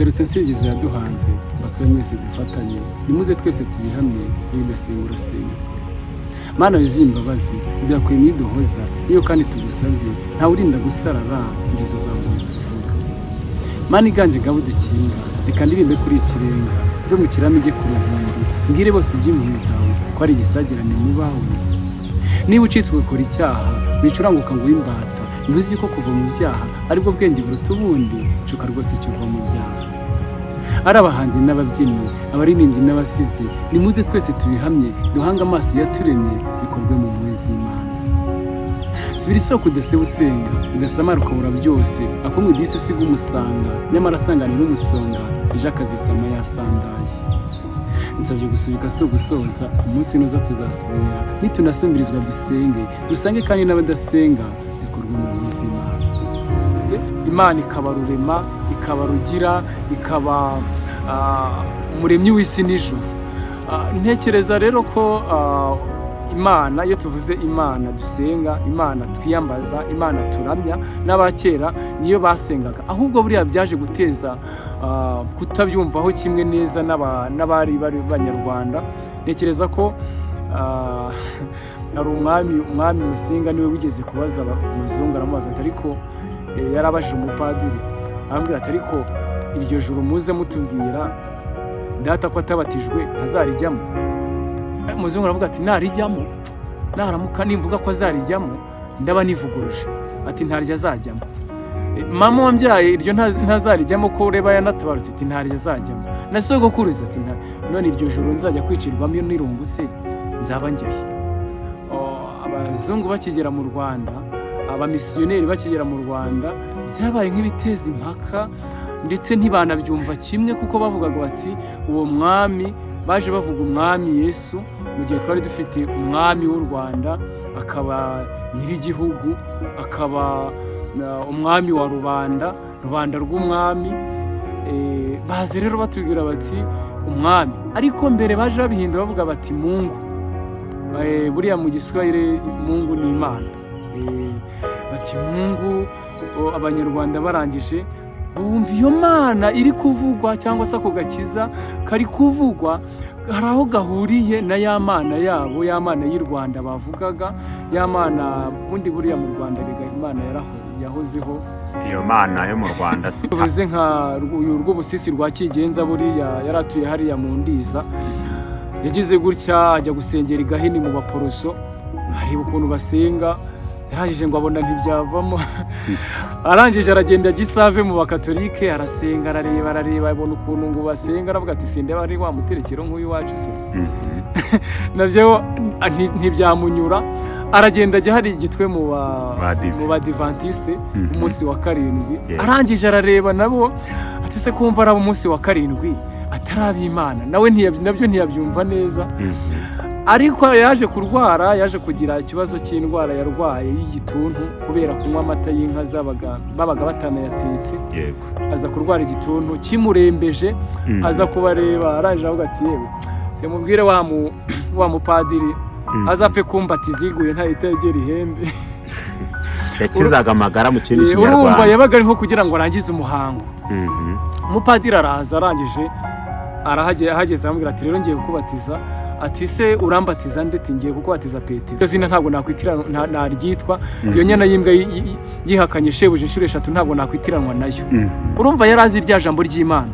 Nserutse nsingiza yaduhanze, basore mwese dufatanye, nimuze twese tubihamye, iyo udasenga urasenyuka. Mana yuzuye imbabazi, uduha imyiduhoza, iyo kandi tugusabye, ntawe urinda gusarara, ingeso zawe tuvuga. Mana iganje ngabo dukinga, reka ndirimbe kuri ikirenga, mve mu kirami njye ku ruhimbi, mbwire bose iby'impuhwe zawe, ko ari igisagirane mu bawe. Niba ucitswe ugakora icyaha, wicuranguka ngo imbata, ntuzi ko kuva mu byaha aribwo bwenge buruta ubundi, shuka rwose icyo uva mu byaha. Ari abahanzi n'ababyinnyi, abaririmbyi n'abasizi, nimuze twese tubihamye, duhange amaso yaturemye, bikorwe mu mpuhwe z'Imana. Subira isoko udaseba usenga, ugasamara ukabura byose, akumwe idisi usiga umusanga, nyamara asanganira n'umusonga, ejo akazisama yasandaye. Nsabye gusubika si ugusoza, umunsi nuza tuzasubira, nitunasumbirizwa dusenge, dusange kandi n'abadasenga, bikorwe mu mpuhwe z'Imana. Imana ikaba rurema, ikaba rugira, ikaba umuremyi w'isi n'ijuru. Ntekereza rero ko Imana, iyo tuvuze Imana dusenga, Imana twiyambaza, Imana turamya, n'abakera niyo basengaga. Ahubwo buriya byaje guteza kutabyumvaho kimwe neza n'abari bari banyarwanda. Ntekereza ko hari umwami Musinga niwe wigeze kubaza umuzungu, aramubaza ati ariko yarabajije umupadiri, arambwira ati: "Ariko iryo juru muze mutubwira, data ko atabatijwe ntazarijyamo?" Umuzungu aravuga ati: "Narijyamo, naramuka nimvuga ko azarijyamo ndaba nivuguruje." Ati: "Ntaryo azajyamo." Mama wambyaye iryo ntazarijyamo ko ureba yanatabarutse? Ati: "Ntaryo azajyamo." Na sogokuruza ati: "Nta." None iryo joro nzajya kwicirwamo n'irungu se nzaba njyahe? Abazungu bakigera mu Rwanda, abamisiyoneri bakigera mu Rwanda, byabaye nk'ibiteza impaka, ndetse ntibanabyumva kimwe, kuko bavugaga bati uwo mwami baje bavuga umwami Yesu, mu gihe twari dufite umwami w'u Rwanda, akaba nyir'igihugu, akaba umwami wa rubanda, rubanda rw'umwami. Baza rero batubwira bati umwami, ariko mbere baje babihindura bavuga bati Mungu. Buriya mu Giswahili Mungu ni Imana. Bati Mungu. Abanyarwanda barangije bumva iyo Mana iri kuvugwa, cyangwa se ako gakiza kari kuvugwa, hari aho gahuriye na ya Mana yabo, ya Mana y'i Rwanda bavugaga, ya Mana bundi. Buriya mu Rwanda rega Imana yahozeho. Iyo Mana yo mu Rwanda si Tuvuze nka uyu Rwubusisi rwa Kigenza, buriya yari atuye hariya mu Ndiza, yagize gutya ajya gusengera i Gahini mu Baporoso, areba ukuntu basenga, yarangije ngo abona ntibyavamo, arangije aragenda ajya i Save mu Bakatolike, arasenga, arareba, arareba, abona ukuntu ngo basenga, aravuga ati: "Sindeba ari wa muterekero nk'uyu wacu se." Nabyo ntibyamunyura, aragenda ajya hari igitwe mu ba Badive. mu Badivantiste umunsi wa karindwi. Arangije arareba nabo, ati: "Se kumva ari umunsi wa karindwi atari ab'Imana?" Nawe nabyo ntiyabyumva neza. Ariko yaje kurwara, yaje kugira ikibazo cy'indwara yarwaye y'igituntu kubera kunywa amata y'inka zabaga babaga batanayatetse. Aza kurwara igituntu kimurembeje, aza kubareba, arangije avuga ati: "Yewe, mubwire wa mupadiri azapfe kumbatiza iguye ntahita yegera ihembe." Yakizaga amagara mu kindi Urumva Kinyarwanda. yabaga ari nko kugira ngo arangize umuhango. Umupadiri araza, arangije ahageze aramubwira ati: "Rero ngiye kukubatiza." Ati: "Se urambatiza nde?" Ati: "Ngiye kukubatiza Petero. Iryo zina ntabwo nakwitiranwa naryitwa. Iyo nyana y'imbwa yihakanye shebuja inshuro eshatu, ntabwo nakwitiranwa nayo." Urumva yari azi rya jambo ry'Imana.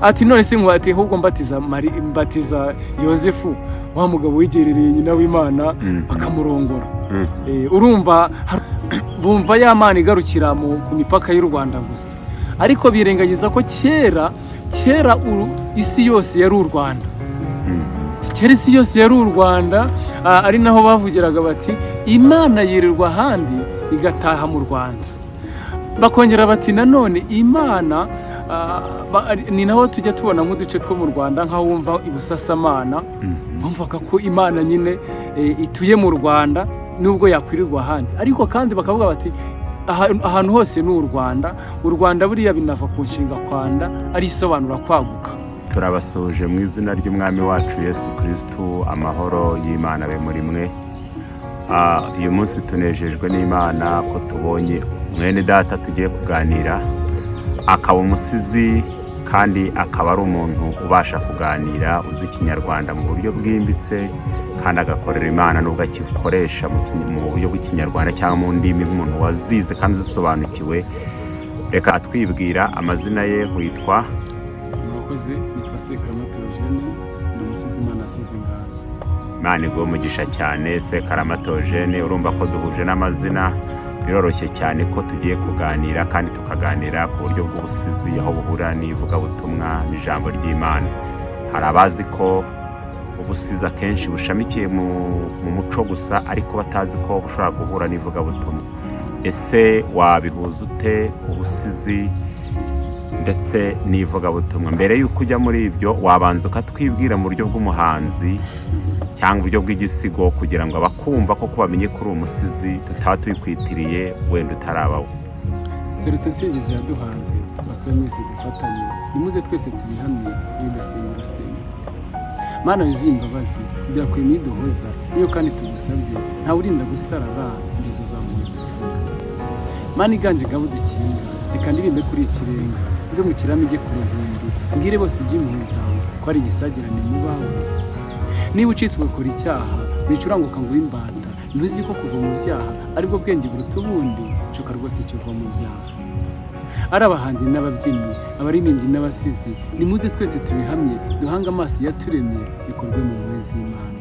Ati: "None se ati ahubwo mbatiza Mari, mbatiza Yosefu, wa mugabo wigerereye nyina w'Imana akamurongora." Urumva bumva ya Mana igarukira ku mipaka y'u Rwanda gusa, ariko birengagiza ko kera kera isi yose yari u Rwanda. Kera isi yose yari u Rwanda, ari naho bavugiraga bati: "Imana yirirwa ahandi igataha mu Rwanda." Bakongera bati nanone Imana ni naho tujya tubona nk'uduce two mu Rwanda, nk'aho wumva i Busasamana, bumvaga ko Imana nyine ituye mu Rwanda nubwo yakwirirwa ahandi. Ariko kandi bakavuga bati ahantu hose ni u Rwanda. U Rwanda buriya binava ku nshinga kwanda, ari isobanura kwaguka. Turabasuhuje mu izina ry'umwami wacu Yesu Kirisitu, amahoro y'Imana abe muri mwe. Uyu munsi tunejejwe n'Imana ko tubonye mwene data tugiye kuganira, akaba umusizi. Kandi akaba ari umuntu ubasha kuganira, uzi Ikinyarwanda mu buryo bwimbitse, kandi agakorera Imana nubwo akikoresha mu buryo bw'Ikinyarwanda cyangwa mu ndimi nk'umuntu wazize kandi uzisobanukiwe. Reka atwibwira amazina ye. Witwa? Murakoze, nitwa Sekarama Theogene, ni umusizi Imana yasize inganzo. Imana iguhe umugisha cyane, Sekarama Theogene. Urumva ko duhuje n'amazina, biroroshye cyane ko tugiye kuganira kandi tukaganira ku buryo bw'ubusizi, aho buhura n'ivugabutumwa n'ijambo ry'Imana. Hari abazi ko ubusizi akenshi bushamikiye mu muco gusa, ariko batazi ko bushobora guhura n'ivugabutumwa. Ese wabihuza ute ubusizi ndetse n'ivugabutumwa? Mbere y'uko ujya muri ibyo, wabanza ukatwibwira mu buryo bw'umuhanzi cyangwa uburyo bw'igisigo, kugira ngo abakumva koko bamenye ko uri umusizi, tutaba tubikwitiriye wenda utarabawe. Nserutse nsingiza yaduhanze. Basore mwese dufatanye, nimuze twese tubihamye, iyo udasenga urasenga. Mana yuzuye imbabazi, udakwiye imyiduhoza, niyo kandi tugusabye, ntawe urinda gusarara, ndizo zamuye tuvuga. Mana iganje, ngabo dukinga, reka ndirimbe kuri ikirenga, mve mu kirami ijye ku ruhimbi, mbwire bose iby'impuhwe zawe ko ari igisagirane mu bawe. Niba ucitse ugakora icyaha, wicuranguka ngo imbata, ntuzi ko kuva mu byaha aribwo bwenge buruta ubundi? Cuka rwose icyo uva mu byaha. Ari abahanzi n'ababyinnyi, abaririmbyi n'abasizi, nimuze twese tubihamye, duhange amaso yaturemye, bikorwe mu mpuhwe z'Imana.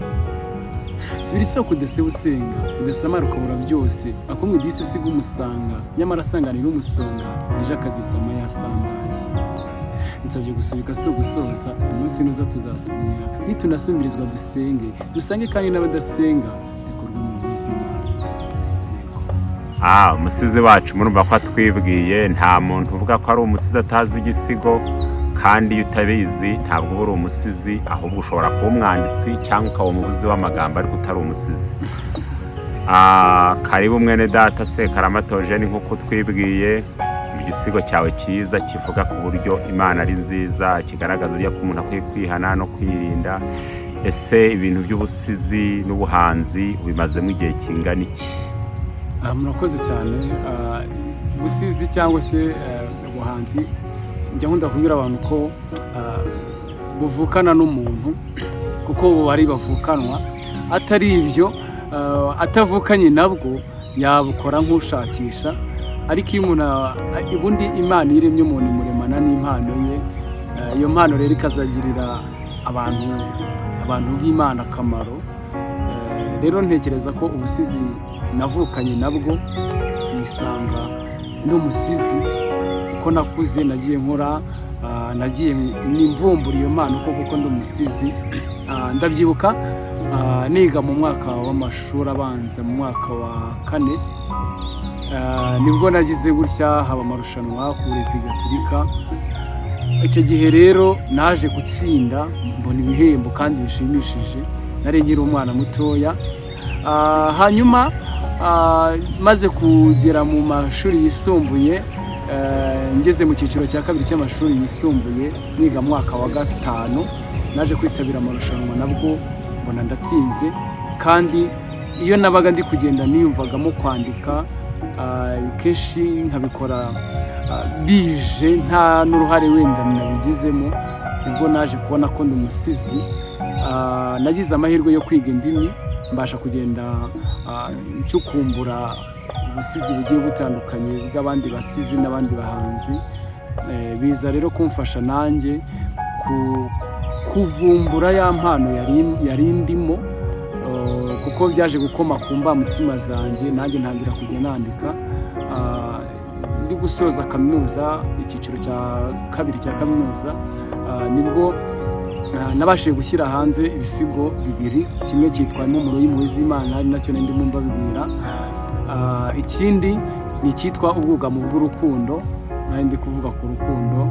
Subira isoko udaseba usenga, udasamara ukabura byose, akumwe idisi usiga umusanga, nyamara asanganira umusonga, ejo akazisama yasandaye. Nsabye gusubika si ugusoza, umunsi nuza tuzasubira, nitunasumirizwa dusenge, dusange kandi n'abadasenga, bikorwe mu mpuhwe z'Imana. Yego. Ah, umusizi wacu murumva ko atwibwiye. Nta muntu uvuga ko ari umusizi atazi igisigo, kandi iyo utabizi ntabwo uba uri umusizi, ahubwo ushobora kuba umwanditsi cyangwa ukaba umubuzi w'amagambo ariko utari umusizi. Ah, karibu mwene data Sekarama Theogene. Nk'uko twibwiye mu gisigo cyawe cyiza kivuga ku buryo Imana ari nziza, kigaragaza uburyo ko umuntu akwiye kwihana no kwirinda, ese ibintu by'ubusizi n'ubuhanzi ubimazemo igihe kingana iki? Ah, murakoze cyane. Ah, ubusizi cyangwa se ubuhanzi, njya nkunda kubwira abantu ko buvukana n'umuntu, kuko ubu ari bavukanwa. Atari ibyo, atavukanye nabwo yabukora nk'ushakisha. Ariko iyo umuntu ubundi Imana iyo iremye umuntu imuremana n'impano ye. Iyo mpano rero ikazagirira abantu b'Imana akamaro. Rero ntekereza ko ubusizi navukanye nabwo, nisanga ndi umusizi. Uko nakuze nagiye nkora, nagiye nimvumbura iyo mpano ko kuko ndi umusizi. Ndabyibuka, niga mu mwaka w'amashuri abanza, mu mwaka wa kane, nibwo nagize gutya haba amarushanwa ku burezi gatulika. Icyo gihe rero naje gutsinda, mbona ibihembo kandi bishimishije, nari nkiri umwana mutoya. Hanyuma maze kugera mu mashuri yisumbuye, ngeze mu cyiciro cya kabiri cy'amashuri yisumbuye, niga mu mwaka wa gatanu, naje kwitabira amarushanwa, nabwo mbona ndatsinze. Kandi iyo nabaga ndi kugenda niyumvagamo kwandika, kenshi nkabikora bije nta n'uruhare wenda nabigizemo, nibwo naje kubona ko ndi umusizi. Nagize amahirwe yo kwiga indimi, mbasha kugenda ncukumbura ubusizi bugiye butandukanye bw'abandi basizi n'abandi bahanzi. Biza rero kumfasha nanjye kuvumbura ya mpano yari ndimo, kuko byaje gukoma ku mbamutima zanjye, nanjye ntangira kujya nandika. Ndi gusoza kaminuza, icyiciro cya kabiri cya kaminuza, nibwo nabashije gushyira hanze ibisigo bibiri. Kimwe cyitwa Impumuro y'Impuhwe z'Imana, ari nacyo nari ndimo mbabwira. Ikindi ni icyitwa Ubwugamo bw'Urukundo, nari ndi kuvuga ku rukundo.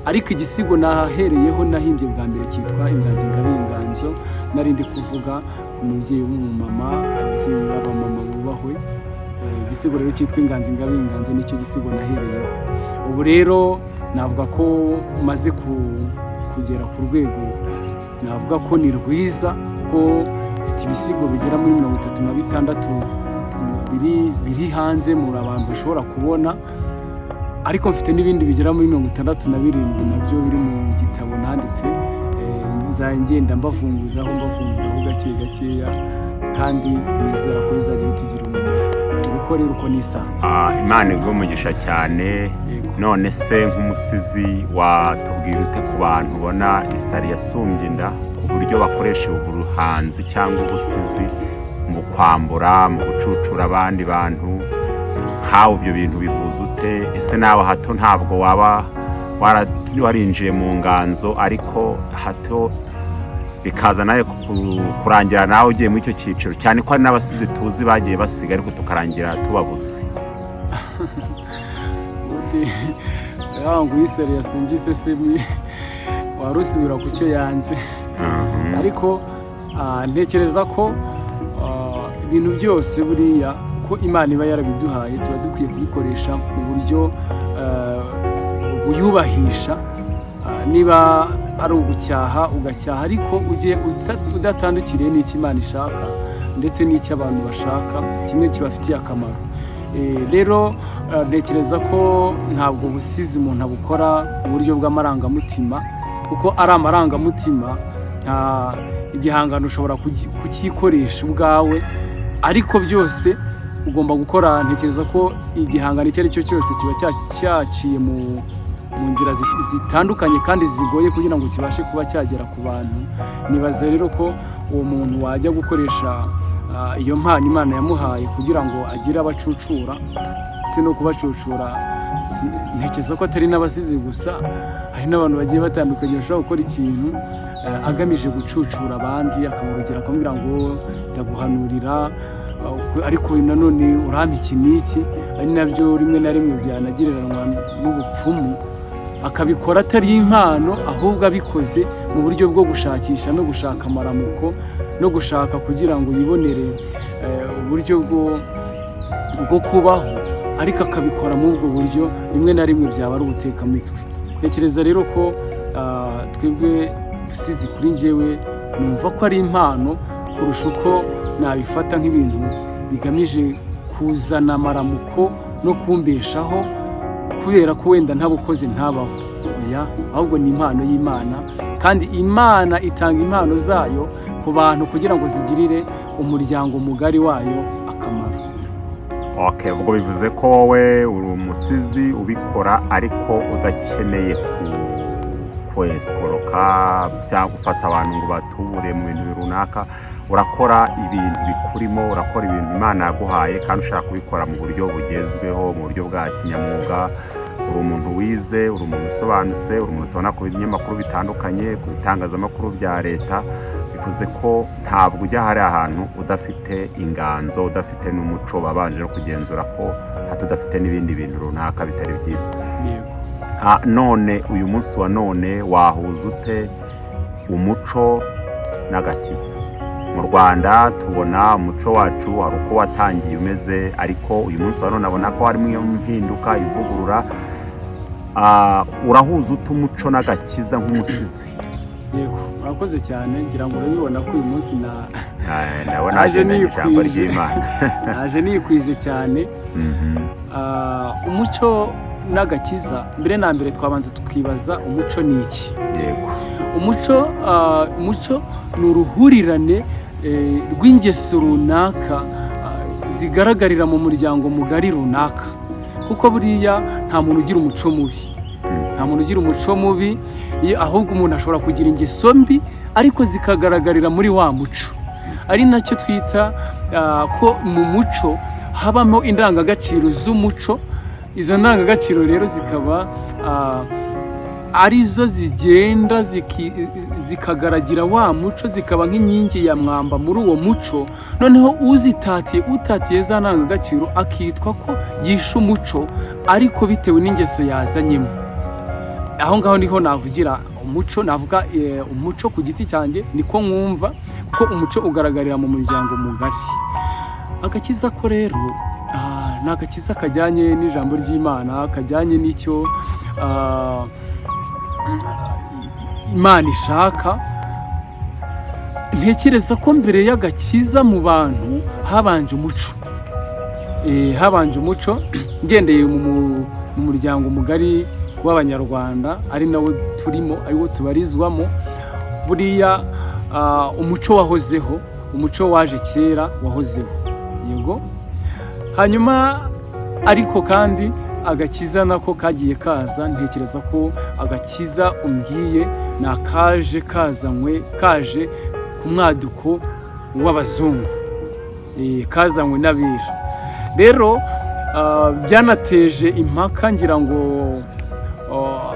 Ariko igisigo nahereyeho nahimbye bwa mbere cyitwa Inganzo Ngabe Inganzo, nari ndi kuvuga ku mubyeyi w'umumama, ababyeyi b'abamama bubahwe. Igisigo rero cyitwa Inganzo Ngabe Inganzo nicyo gisigo nahereyeho. Ubu rero navuga ko maze kugera ku rwego navuga ko ni rwiza, ko mfite ibisigo bigera muri 36 biri hanze muri abantu bashobora kubona. Ariko mfite n'ibindi bigera muri 67 nabyo biri mu gitabo nanditse. Nzajya ngenda mbavunguriraho, mbavunguriraho gake gakeya, kandi nizera ko bizajya bitugirira umumaro. Uko rero uko nisanze. Imana iguhe umugisha cyane. Yego. None se nk'umusizi watubwira ute ku bantu ubona isari yasumbye inda, ku buryo bakoresha ubuhanzi cyangwa ubusizi mu kwambura, mu gucucura abandi bantu? Nkawe ibyo bintu bihuza ute? Ese nawe hato ntabwo waba warinjiye mu nganzo, ariko hato bikaza nawe kurangira nawe ugiye muri icyo cyiciro, cyane ko hari n'abasizi tuzi bagiye basiga ariko tukarangira tubabuze? Ubundi ngo uyiseri yasumbye isesemi warusubira ku cyo yanze. Ariko ntekereza ko ibintu byose buriya ko Imana iba yarabiduhaye, tuba dukwiye kubikoresha mu buryo buyubahisha. Niba ari ugucyaha, ugacyaha, ariko ujye udatandukiriye n'icyo Imana ishaka ndetse n'icyo abantu bashaka, kimwe kibafitiye akamaro. Rero ntekereza ko ntabwo ubusizi umuntu abukora mu buryo bw'amarangamutima, kuko ari amarangamutima nta igihangano ushobora kukikoresha ubwawe. Ariko byose ugomba gukora, ntekereza ko igihangano icyo ari cyo cyose kiba cyaciye mu nzira zitandukanye kandi zigoye kugira ngo kibashe kuba cyagera ku bantu. Nibaza rero ko uwo muntu wajya gukoresha iyo mpano Imana yamuhaye kugira ngo agire abacucura, si no kubacucura, ntekereza ko atari n'abasizi gusa, hari n'abantu bagiye batandukanye bashobora gukora ikintu agamije gucucura abandi, akamurugera akamubwira ngo ndaguhanurira, ariko nanone urampa iki n'iki, ari nabyo rimwe na rimwe byanagereranywa n'ubupfumu, akabikora atari impano, ahubwo abikoze mu buryo bwo gushakisha no gushaka amaramuko no gushaka kugira ngo yibonere uburyo bwo kubaho, ariko akabikora muri ubwo buryo rimwe na rimwe byaba ari ubutekamitwe. Ntekereza rero ko twebwe ubusizi, kuri njyewe numva ko ari impano kurusha uko nabifata nk'ibintu bigamije kuzana amaramuko no kumbeshaho, kubera ko wenda ntabukoze ntabaho. Oya, ahubwo ni impano y'Imana, kandi Imana itanga impano zayo ku bantu kugira ngo zigirire umuryango mugari wayo akamaro. Okay, ubwo bivuze ko wowe uri umusizi ubikora ariko udakeneye kwesikoroka cyangwa gufata abantu ngo batubure mu bintu runaka. Urakora ibintu bikurimo, urakora ibintu Imana yaguhaye, kandi ushaka kubikora mu buryo bugezweho, mu buryo bwa kinyamwuga. Uri umuntu wize, uri umuntu usobanutse, uri umuntu tubona ku binyamakuru bitandukanye, ku bitangazamakuru bya leta. Bivuze ko ntabwo ujya hariya ahantu udafite inganzo, udafite n'umuco, babanje no kugenzura ko hato udafite n'ibindi bintu runaka bitari byiza. Yego. None uyu munsi wa none wahuza ute umuco n'agakiza? Mu Rwanda tubona umuco wacu hari uko watangiye umeze, ariko uyu munsi wa none abona ko harimo iyo mpinduka, ivugurura. Urahuza ute umuco n'agakiza nk'umusizi? Yego, murakoze cyane. Ngira ngo urabibona ko uyu munsi na Ndabona naje agendanye ijambo nikwije. ry'Imana. Naje nikwije cyane. Umuco n'agakiza, mbere na mbere twabanza tukibaza umuco ni iki? Umuco ni uruhurirane rw'ingeso runaka zigaragarira mu muryango mugari runaka, kuko buriya nta muntu ugira umuco mubi. Nta muntu ugira umuco mubi, ahubwo umuntu ashobora kugira ingeso mbi ariko zikagaragarira muri wa muco, ari nacyo twita ko mu muco habamo indangagaciro z'umuco. Izo ndangagaciro rero zikaba arizo zigenda zikagaragira wa muco, zikaba nk'inkingi ya mwamba muri uwo muco. Noneho uzitatiye, utatiye za ndangagaciro, akitwa ko yishe umuco, ariko bitewe n'ingeso yazanyemo. Aho ngaho niho navugira umuco, navuga umuco ku giti cyanjye niko mwumva, kuko umuco ugaragarira mu muryango mugari. Agakiza ko rero ni agakiza kajyanye n'ijambo ry'Imana, kajyanye n'icyo Imana ishaka. Ntekereza ko mbere y'agakiza mu bantu habanje umuco. Habanje umuco, ngendeye mu mu muryango mugari w'Abanyarwanda, ari nawo turimo, ariwo tubarizwamo, buriya umuco wahozeho, umuco waje kera wahozeho, yego. Hanyuma ariko kandi agakiza nako kagiye kaza. Ntekereza ko agakiza umbwiye ni akaje kazanywe, kaje ku mwaduko w'abazungu, kazanywe n'abera. Rero byanateje impaka, ngira ngo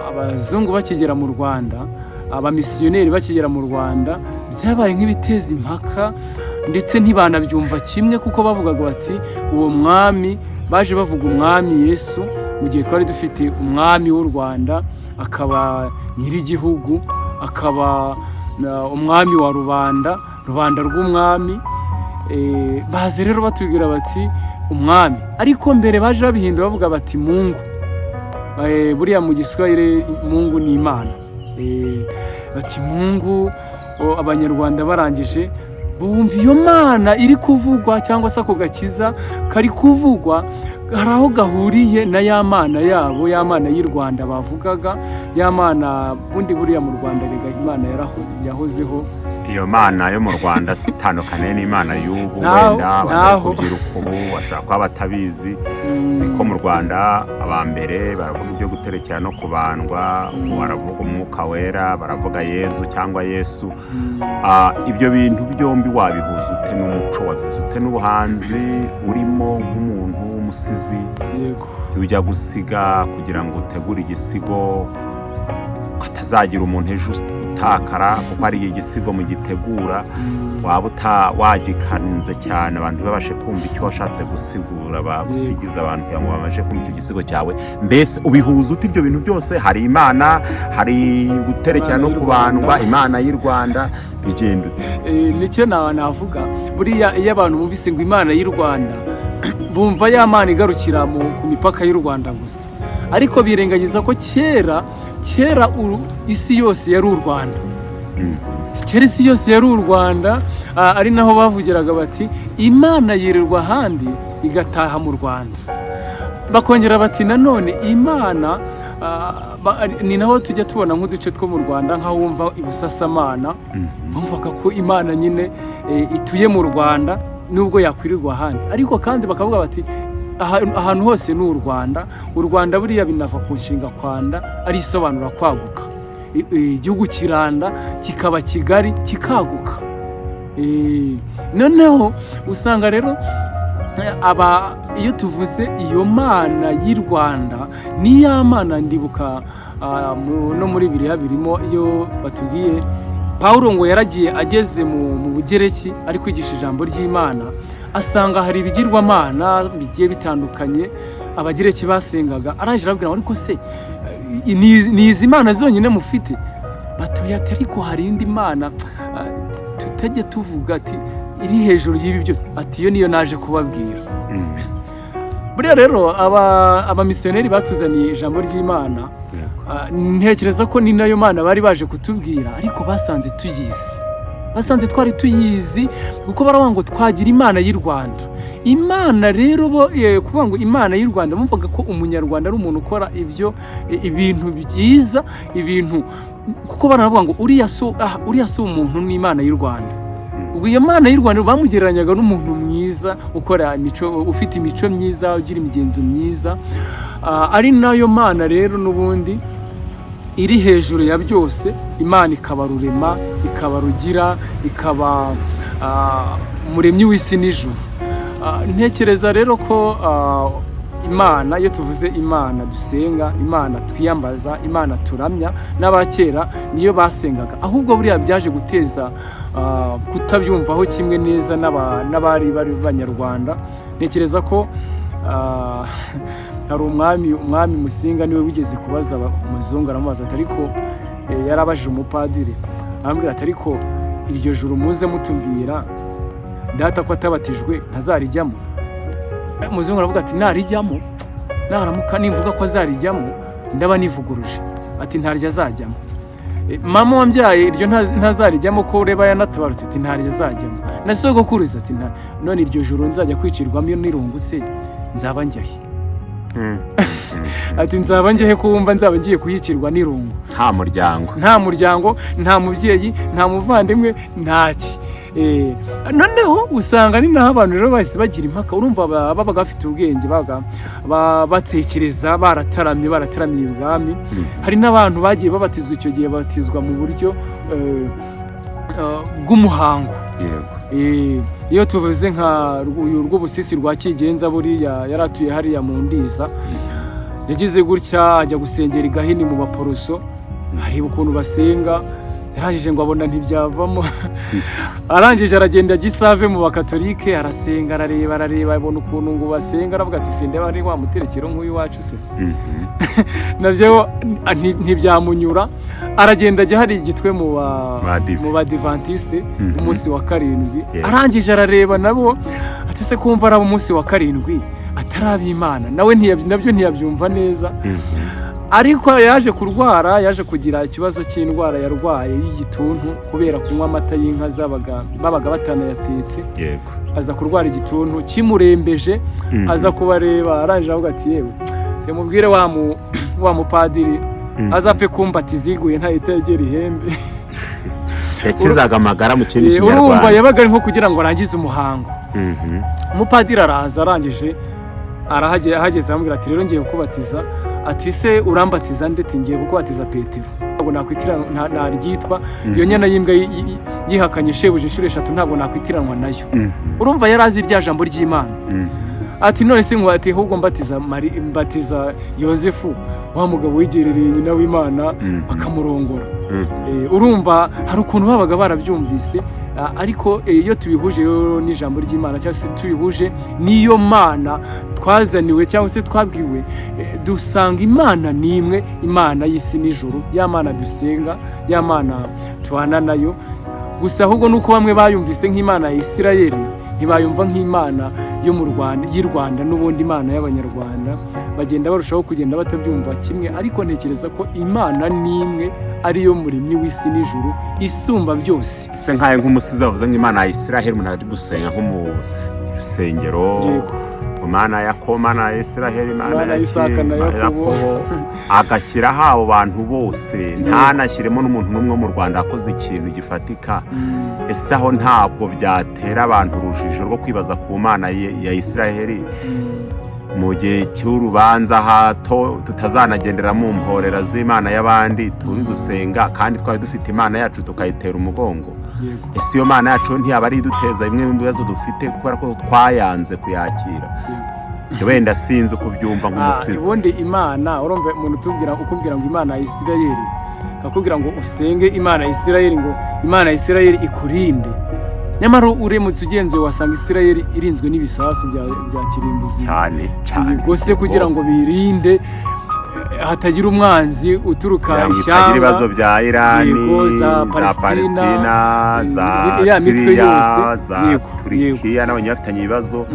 abazungu bakigera mu Rwanda, abamisiyoneri bakigera mu Rwanda, byabaye nk'ibiteza impaka, ndetse ntibanabyumva kimwe, kuko bavugaga bati uwo mwami baje bavuga umwami Yesu, mu gihe twari dufite umwami w'u Rwanda, akaba nyir'igihugu, akaba umwami wa rubanda, rubanda rw'umwami. Baza rero batubwira bati umwami, ariko mbere baje babihindura bavuga bati Mungu. Buriya mu Giswahili Mungu ni Imana. Bati Mungu. Abanyarwanda barangije bumva iyo mana iri kuvugwa, cyangwa se ako gakiza kari kuvugwa, hari aho gahuriye na ya mana yabo, ya mana y'i Rwanda bavugaga, ya mana bundi. Buriya mu Rwanda rega Imana yahozeho. Iyo mana yo mu Rwanda itandukaniye n'Imana y'ubu? Ntaho, Wenda ntaho. kubyiruka ubu bashobora kuba batabizi. Nzi ko mu Rwanda abambere baravuga ibyo guterekera no kubandwa, ubu baravuga Umwuka Wera, baravuga Yezu cyangwa Yesu. Ibyo bintu byombi wabihuza ute n'umuco, wabihuza ute n'ubuhanzi urimo nk'umuntu w'umusizi? Yego. Iyo ujya gusiga, kugira ngo utegure igisigo hatazagira umuntu ejo utakara, kuko hari igihe igisigo mugitegura waba wagikanze cyane, abantu ntibabashe kumva icyo washatse gusigura, bagusigiza abantu kugira ngo babashe kumva icyo gisigo cyawe. Mbese ubihuza ute ibyo bintu byose? Hari Imana, hari guterekera no Imana y'u kubandwa, Rwanda. Imana y'u Rwanda, bigenda ute? Nicyo navuga. Buriya iyo abantu bumvise ngo Imana y'u Rwanda, bumva ya mana igarukira ku mipaka y'u Rwanda gusa, ariko birengagiza ko kera kera isi yose yari u Rwanda. Kera isi yose yari u Rwanda, ari naho bavugiraga bati Imana yirirwa ahandi igataha mu Rwanda. Bakongera bati nanone Imana, ni naho tujya tubona nk'uduce two mu Rwanda, nk'aho wumva i Busasamana, bumvaga ko Imana nyine ituye mu Rwanda nubwo yakwirirwa ahandi. Ariko kandi bakavuga bati ahantu hose ni u Rwanda. U Rwanda buriya binava ku nshinga kwanda, ari isobanura kwaguka. Igihugu kiranda kikaba kigari, kikaguka. Noneho usanga rero aba iyo tuvuze iyo mana y'i Rwanda, ni ya mana ndibuka no muri biriya birimo, iyo batubwiye Pawulo ngo yaragiye ageze mu Bugereki ari kwigisha ijambo ry'Imana, asanga hari ibigirwamana bigiye bitandukanye Abagereki basengaga. Arangije arababwira ngo ariko se ni izi mana zonyine mufite? Batoya ati ariko hari indi mana tutajya tuvuga, ati iri hejuru y'ibi byose, ati iyo niyo naje kubabwira. Buriya rero abamisiyoneri batuzaniye ijambo ry'Imana, ntekereza ko ni nayo mana bari baje kutubwira, ariko basanze tuyizi, basanze twari tuyizi, kuko baravuga ngo twagira Imana y'u Rwanda. Imana rero bo kuvuga ngo Imana y'u Rwanda, bumvaga ko Umunyarwanda ari umuntu ukora ibyo ibintu byiza, ibintu, kuko baravuga ngo uriya si umuntu, ni Imana y'u Rwanda. Ubwo iyo Mana y'u Rwanda bamugereranyaga n'umuntu mwiza, ukora imico, ufite imico myiza, ugira imigenzo myiza. Ari nayo mana rero n'ubundi iri hejuru ya byose. Imana ikaba rurema, ikaba rugira, ikaba umuremyi w'isi n'ijuru. Ntekereza rero ko Imana, iyo tuvuze Imana dusenga, Imana twiyambaza, Imana turamya, n'abakera niyo basengaga. Ahubwo buriya byaje guteza kutabyumvaho kimwe neza n'abari bari Banyarwanda. Ntekereza ko hari umwami Musinga niwe wigeze kubaza umuzungu, aramubaza ati ariko yarabajije umupadiri, arambwira ati ariko iryo juru muze mutubwira, data ko atabatijwe ntazarijyamo? Umuzungu aravuga ati narijyamo, naramuka nimvuga ko azarijyamo ndaba nivuguruje, ati ntaryo azajyamo. Mama wambyaye iryo ntazarijyamo, ko ureba yanatabarutse? Ati ntaryo azajyamo. Na sogokuruza ati nta. None iryo joro nzajya kwicirwamo iyo n'irungu se nzaba njyahe? Ati nzaba njyehe kumva nzaba ngiye kuyicirwa n'irungu? Nta muryango. Nta muryango, nta mubyeyi, nta muvandimwe, ntaki. Noneho usanga ni naho abantu rero bahise bagira impaka. Urumva babaga bafite ubwenge, babaga batekereza, barataramye, barataramiye ibwami. Hari n'abantu bagiye babatizwa icyo gihe, babatizwa mu buryo bw'umuhango. Iyo tuvuze nka uyu Rwubusisi rwa Kigenza, buriya yari atuye hariya mu Ndiza, yagize gutya ajya gusengera i Gahini mu Baporoso, areba ukuntu basenga, yarangije ngo abona ntibyavamo, arangije aragenda ajya i Save mu Bakatolike, arasenga, arareba, arareba, abona ukuntu ngo basenga, aravuga ati sindeba ari wa muterekero nk'uyu wacu se? Nabyo ntibyamunyura, aragenda ajya hari igitwe mu ba Badive. mu Badivantiste umunsi wa karindwi. Arangije arareba nabo, ati se kumva ari umunsi wa karindwi atari ab'Imana? Nawe nabyo ntiyabyumva neza. Ariko yaje kurwara, yaje kugira ikibazo cy'indwara yarwaye y'igituntu kubera kunywa amata y'inka zabaga babaga batanayatetse. Aza kurwara igituntu kimurembeje. Aza kubareba, arangije avuga ati yewe, mubwire wa mupadiri azapfe kumbatiza iguye ntahita yegera ihembe. Yakizaga amagara mu kindi Urumva, Kinyarwanda. yabaga ari nko kugira ngo arangize umuhango. Umupadiri araza, arangije ahageze aramubwira ati rero ngiye kukubatiza. Ati se urambatiza nde? Ati ngiye kukubatiza Petero. Ntabwo nakwitiranwa naryitwa iyo nyana y'imbwa yihakanye shebuja inshuro eshatu, ntabwo nakwitiranwa nayo. Urumva yari azi rya jambo ry'Imana. Ati none se ati ahubwo mbatiza mbatiza Yosefu, wa mugabo wigerereye nyina w'Imana akamurongora. Urumva hari ukuntu babaga barabyumvise, ariko iyo tubihuje rero n'ijambo ry'Imana, cyangwa se tubihuje n'iyo Mana twazaniwe cyangwa se twabwiwe, dusanga Imana ni imwe, Imana y'isi n'ijuru, ya Mana dusenga, ya Mana tubana nayo. Gusa ahubwo nuko bamwe bayumvise nk'Imana ya Isirayeli, ntibayumva nk'Imana yo mu Rwanda, y'i Rwanda, n'ubundi Imana y'Abanyarwanda. Bagenda barushaho kugenda batabyumva kimwe, ariko ntekereza ko Imana ni imwe, ariyo muremyi w'isi n'ijuru, isumba byose. Se nkayo nk'umusizi wavuze nk'Imana ya Isiraheli, umuntu ari gusenga nko mu rusengero, Imana ya Yakobo, Imana ya Isiraheli, Imana Imana ya ya Isaka na Imana ya Yakobo. Agashyiraho abo bantu bose, ntanashyiremo n'umuntu n'umwe mu Rwanda wakoze ikintu gifatika. Ese aho ntabwo byatera abantu urujijo rwo kwibaza ku Mana ya Isiraheli mu gihe cy'urubanza, hato tutazanagendera mu mporera z'imana y'abandi turi gusenga, kandi twari dufite Imana yacu tukayitera umugongo? Ese iyo Mana yacu ntiyaba ari iduteza bimwe mu bibazo dufite kubera ko twayanze kuyakira? Wenda sinzi uko ubyumva nk'umusizi. Ubundi Imana, urumva umuntu utubwira, ukubwira ngo Imana ya Isirayeli, akakubwira ngo usenge Imana ya Isirayeli, ngo Imana ya Isirayeli ikurinde, nyamara uremutse ugenzuye wasanga Isirayeli irinzwe n'ibisasu bya kirimbuzi Cyane cyane. bigose kugira ngo Rwose. birinde hatagira umwanzi uturuka Kugira ngo itagira ishyanga. ibibazo bya Irani, Yego, za za Palestina, Palestina, za iriya mitwe Siriya, yose. za Turikiya n'abanye bafitanye ibibazo.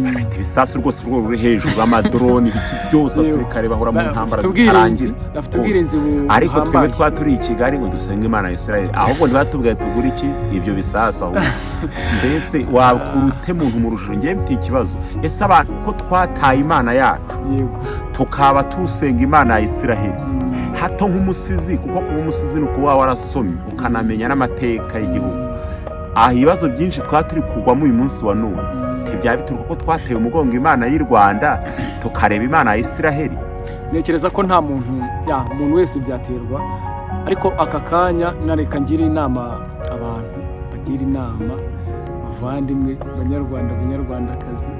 Bafite ibisasu rwose ku rwego ruri hejuru, amadroni, ibiki byose. Abasirikare bahora mu ntambara Bafite ubwirinzi, zitarangira bafite rwose. ubwirinzi Ariko twebwe buhambaye. twa turi i Kigali ngo dusenge Imana ya Israel, ahubwo ntibatubwiye tugure iki, ibyo bisasu. Ahubwo mbese wakura ute muntu mu rujijo? Ngewe mfite ikibazo: ese abantu ko twataye Imana yacu, tukaba tusenga Imana ya Israheli? Hato nk'umusizi, kuko kuba umusizi ni ukuba warasomye ukanamenya n'amateka y'igihugu, aha ibibazo byinshi twaba turi kugwamo uyu munsi wa none ntibyaba bituruka ko twateye umugongo Imana y'u Rwanda tukareba Imana ya Israheli? Ntekereza ko nta muntu, ya umuntu wese byaterwa, ariko aka kanya nareka ngira inama abantu, bagira inama bavandimwe, Banyarwanda, Banyarwandakazi,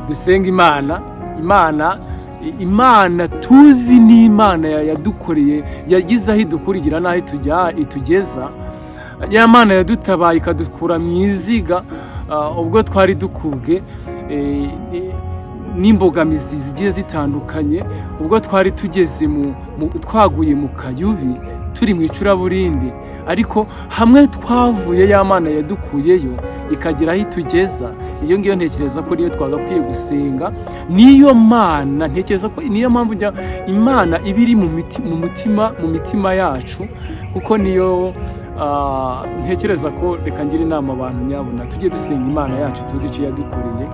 dusenga Imana. Imana tuzi ni Imana yadukoreye, yagize aho idukurigira n'aho itugeza, ya Mana yadutabaye ikadukura mu iziga, ubwo twari dukubwe n'imbogamizi zigiye zitandukanye, ubwo twari tugeze twaguye mu kayubi, turi mu icuraburindi, ariko hamwe twavuye ya Mana yadukuyeyo ikagera aho itugeza. Iyo ngiyo ntekereza ko niyo twagakwiye gusenga, niyo Mana. Ntekereza ko niyo mpamvu njya Imana iba iri mu mitima yacu, kuko niyo ntekereza ko reka ngira inama abantu, nyabuna tujye dusenga Imana yacu tuzi icyo yadukoreye.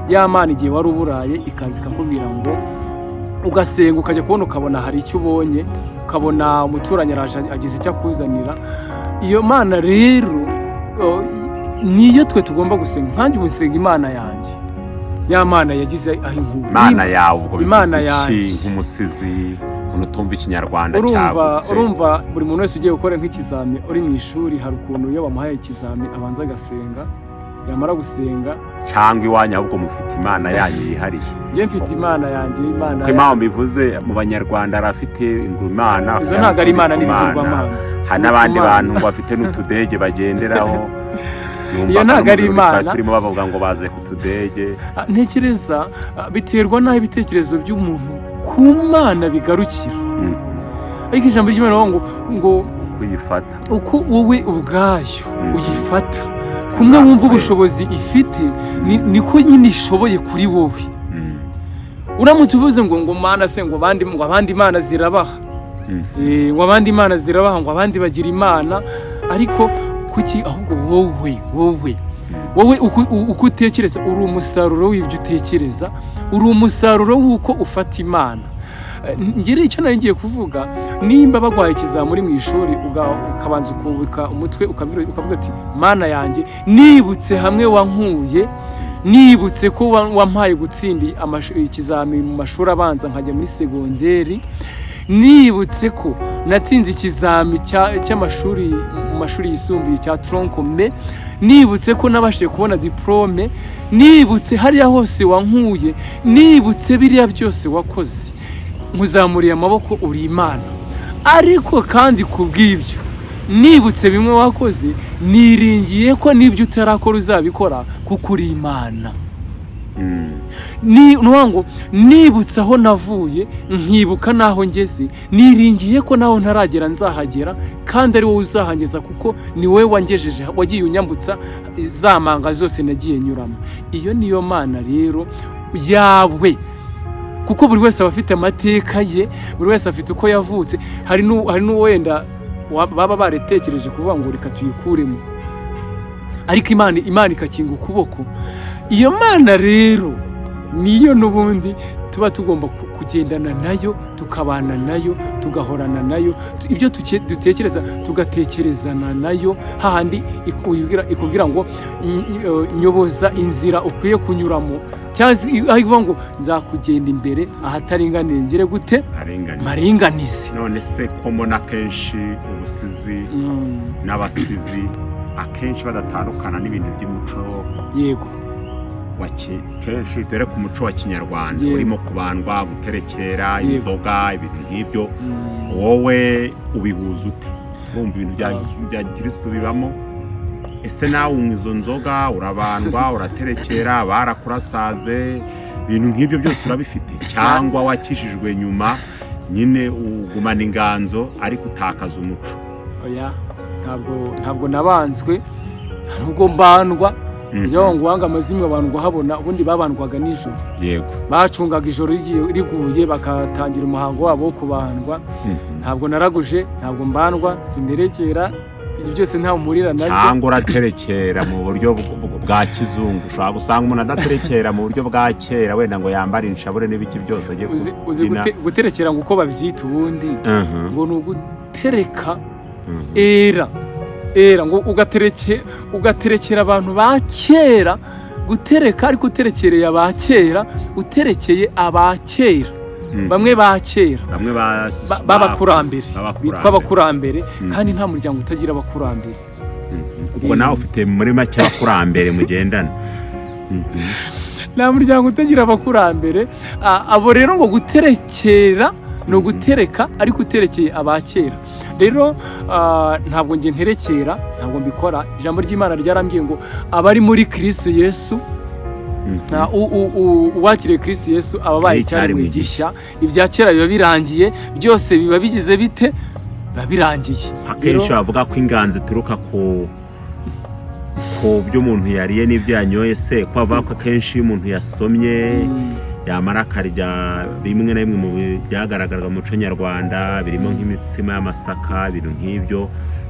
Ya Mana igihe wari uburaye ikaza ikakubwira ngo ugasenga, ukajya kubona ukabona hari icyo ubonye, ukabona umuturanyi araje agize icyo akuzanira. Iyo Mana rero niyo twe tugomba gusenga. Nkanjye ubu nsenga Imana yanjye, ya Mana yagize aho inkura. Imana yawe ubwo Imana bivuze iki? yanjye. Nk'umusizi, umuntu utumva Ikinyarwanda Urumva, cyagutse. urumva buri muntu wese ugiye gukora nk'ikizami uri mu ishuri, hari ukuntu iyo bamuhaye ikizami abanza agasenga, yamara gusenga. Cyangwa iwanyu ahubwo mufite Imana yanyu yihariye? Njye mfite Imana yanjye, Imana. Ko impamvu mbivuze, mu Banyarwanda hari afite ngo Imana, Izo ntabwo ari Imana, n'ibigirwamana. Hari n'abandi Utumana. bantu ngo bafite n'utudege bagenderaho. Numvaga Iyo ntabwo no mu ari birori Imana. twari turimo bavuga ngo baze ku tudege. Ntekereza biterwa n'aho ibitekerezo by'umuntu ku Mana bigarukira. Ariko ijambo ry'Imana rivuga ngo kuyifata. Uko wowe ubwayo uyifata, kumwe wumva ubushobozi ifite, niko nyine ishoboye kuri wowe. Uramutse uvuze ngo Mana se, ngo abandi imana zirabaha, ngo abandi imana zirabaha, ngo abandi bagira imana, ariko kuki ahubwo wowe uko utekereza, uri umusaruro w'ibyo utekereza, uri umusaruro w'uko ufata Imana. Ngere icyo nari ngiye kuvuga, nimba baguhaye ikizami uri mu ishuri, ukabanza ukubika umutwe, ukavuga ati: "Mana yanjye, nibutse hamwe wankuye, nibutse ko wampaye gutsinda ikizami mu mashuri abanza nkajya muri segonderi, nibutse ko natsinze ikizami cy'amashuri mu mashuri yisumbuye cya tronc commun, nibutse ko nabashije kubona diplôme, nibutse hariya hose wankuye, nibutse biriya byose wakoze, nkuzamuriye amaboko, uri Imana. Ariko kandi ku bw'ibyo nibutse bimwe wakoze, niringiye ko n'ibyo utarakora uzabikora kuko uri Imana." Ni ukuvuga ngo nibutse aho navuye, nkibuka n'aho ngeze, niringiye ko n'aho ntaragera nzahagera, kandi ari wowe uzahangeza, kuko ni wowe wangejeje, wagiye unyambutsa za manga zose nagiye nyuramo. Iyo niyo Mana rero yawe, kuko buri wese aba afite amateka ye, buri wese afite uko yavutse. Hari n'uwenda baba baretekereje kuvuga ngo reka tuyikuremo, ariko Imana ikakinga ukuboko. Iyo Mana rero niyo n'ubundi tuba tugomba kugendana nayo, tukabana nayo, tugahorana nayo. Ibyo dutekereza tugatekerezana nayo, hahandi ikubwira ngo nyoboza inzira ukwiye kunyuramo, cyangwa se aho ivuga ngo nzakugenda imbere ahataringaniye ngere gute? Aringaniye. Maringanize. None se ko mbona akenshi ubusizi n'abasizi akenshi badatandukana n'ibintu by'umuco wa kenshi, dore ku muco wa Kinyarwanda urimo kubandwa, guterekera, inzoga, ibintu nk'ibyo, wowe ubihuza ute? Urumva ibintu bya gikirisitu bibamo. Ese nawe unywa izo nzoga, urabandwa, uraterekera, barakurasaze, ibintu nk'ibyo byose urabifite, cyangwa wakijijwe nyuma nyine ugumana inganzo ariko utakaza umuco? Oya, ntabwo nabanzwe, nubwo mbandwa. Iyo ngo uwanga amazimwe abantu habona, ubundi babandwaga nijoro. Bacungaga ijoro riguye bakatangira umuhango wabo wo kubandwa. Ntabwo naraguje, ntabwo mbandwa, sinterekera, ibyo byose ntawe mpurira nabyo. Cyangwa uraterekera mu buryo bwa kizungu? Ushobora gusanga umuntu adaterekera mu buryo bwa kera, wenda ngo yambare inshabure n'ibiki byose ajye Uzi kubyina. Guterekera ngo uko babyita ubundi, ngo ni ugutereka era era, ngo ugaterekera abantu ba kera, gutereka ariko uterekereye aba kera, uterekeye aba kera, bamwe ba kera, bamwe b'abakurambere, b'abakurambere. Bitwa abakurambere, kandi nta muryango utagira abakurambere. Ubwo nawe ufite muri make abakurambere mugendana. Nta muryango utagira abakurambere. Abo rero ngo guterekera ni ugutereka ariko uterekeye aba kera. Rero ntabwo njye nterekera, ntabwo mbikora. Ijambo ry'Imana ryarambwiye ngo abari muri Kristo Yesu, uwakiriye Kristo Yesu aba abaye icyaremwe gishya, ibya kera biba birangiye, byose biba bigize bite? Biba birangiye. Akenshi bavuga ko inganzo ituruka ku byo umuntu yariye n'ibyo yanyoye. Se ko bavuga ko akenshi iyo umuntu yasomye, yamara akarya bimwe na bimwe mu byagaragaraga mu muco nyarwanda, birimo nk'imitsima y'amasaka, ibintu nk'ibyo,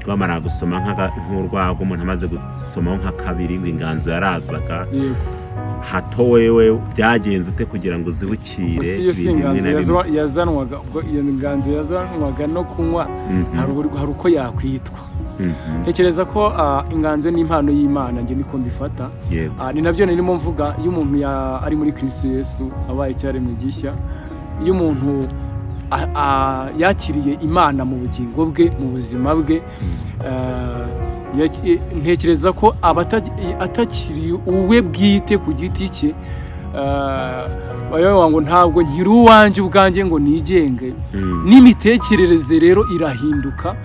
bamara gusoma nk'urwagwa, umuntu amaze gusomaho nka kabiri, ngo inganzo yarazaga. Yego. Hato wewe byagenze ute kugira ngo uzibukire Gusa iyo si ibintu bimwe inganzo na bimwe? yazanwaga, ubwo iyo nganzo yazanwaga no kunywa, hari uko yakwitwa. Ntekereza ko inganzo ni impano y'Imana, njye niko mbifata. Ni nabyo narimo mvuga, iyo umuntu ari muri Kristo Yesu abaye icyaremwe gishya, iyo umuntu yakiriye Imana mu bugingo bwe, mu buzima bwe, ntekereza ko aba atakiri uwe bwite ku giti cye. Bavuga ngo ntabwo nkiri uwanjye ubwanjye ngo nigenge. N'imitekerereze rero irahinduka.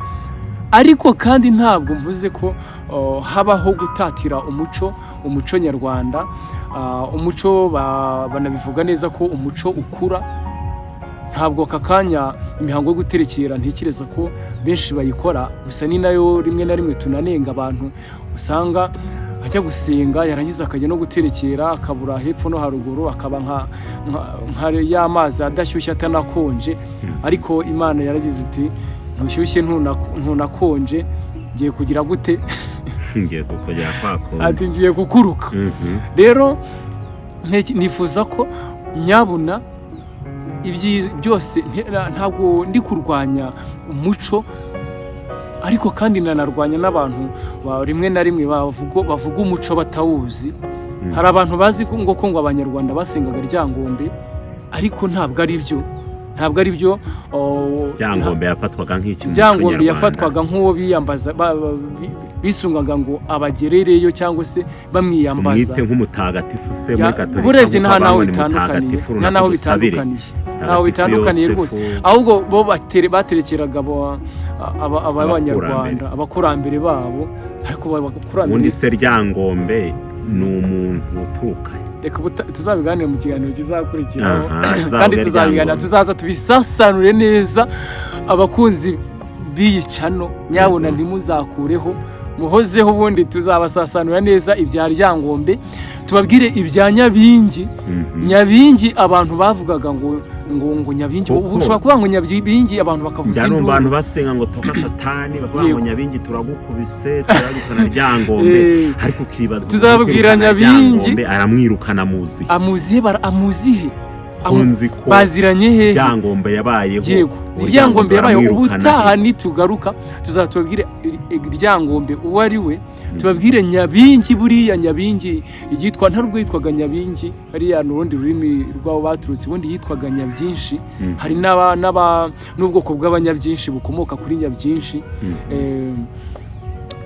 Ariko kandi ntabwo mvuze ko habaho gutatira umuco nyarwanda. Umuco banabivuga neza ko umuco ukura. Ntabwo aka kanya imihango yo guterekera ntekereza ko benshi bayikora gusa, ni nayo rimwe na rimwe tunanenga abantu usanga ajya gusenga yarangiza akajya no guterekera, akabura hepfo no haruguru, akaba nka ya mazi adashyushye atanakonje. Ariko Imana yaragize iti: "Ntushyushye ntunakonje, ngiye kugira gute?" Ngiye kukugera kwa kundi. Ati: "Ngiye kukuruka." Rero nifuza ko nyabuna ibyiza byose, ntabwo ndi kurwanya umuco, ariko kandi nanarwanya n'abantu rimwe na rimwe bavuga umuco batawuzi. Hari abantu bazi ko ngo Abanyarwanda basengaga Ryangombe, ariko ntabwo ari byo, ntabwo ari byo. Oh, Ryangombe yafatwaga nk'iki mu muco Ryangombe nyarwanda? yafatwaga nk'uwo biyambaza, bisungaga ngo abagerereyo cyangwa se bamwiyambaza. Umwite nk'umutagatifu se muri Gatolika, Urebye nk'uko nta naho abangwa ni bitandukaniye, mutagatifu nta runaka naho dusabire. bitandukaniye, ntaho Mutagatifu bitandukaniye Yosefu. rwose. Ahubwo bo baterekeraga Abanyarwanda, abakurambere babo, ariko abakurambere. Ubundi se Ryangombe ni umuntu uturuka? Reka tuzabiganire mu kiganiro kizakurikiraho. Aha, tuzavuge Kandi tuzabiganira, Ryangombe. tuzaza tubisasanure neza. Abakunzi b'iyi channel, nyabuna ntimuzakureho, muhozeho, ubundi tuzabasasanura neza ibya Ryangombe, tubabwire ibya Nyabingi. Nyabingi, abantu bavugaga ngo Nyabingi, Kuko- ushobora kuvuga ngo Nyabingi, abantu bakavuza Njya numva induru. abantu basenga ngo toka Satani, bakavuga ngo Nyabingi turagukubise, turagukana Ryangombe. Ariko ukibaza Tuzababwira umuntu Nyabingi. Ryangombe aramwirukana muzi. Amuzihe? Amuzihe? Ko nzi ko Baziranye hehe? Ryangombe yabayeho. Yego. Ubu Ryangombe yabayeho. baramwirukana Ubutaha he? nitugaruka tuzatubabwire Ryangombe uwo ari we, tubabwire Nyabingi. Buriya Nyabingi yitwa, ntabwo yitwaga Nyabingi, hariya ni urundi rurimi rw'abo baturutse, ubundi yitwaga Nyabyinshi. Hari n'ubwoko bw'abanyabyinshi bukomoka kuri Nyabyinshi.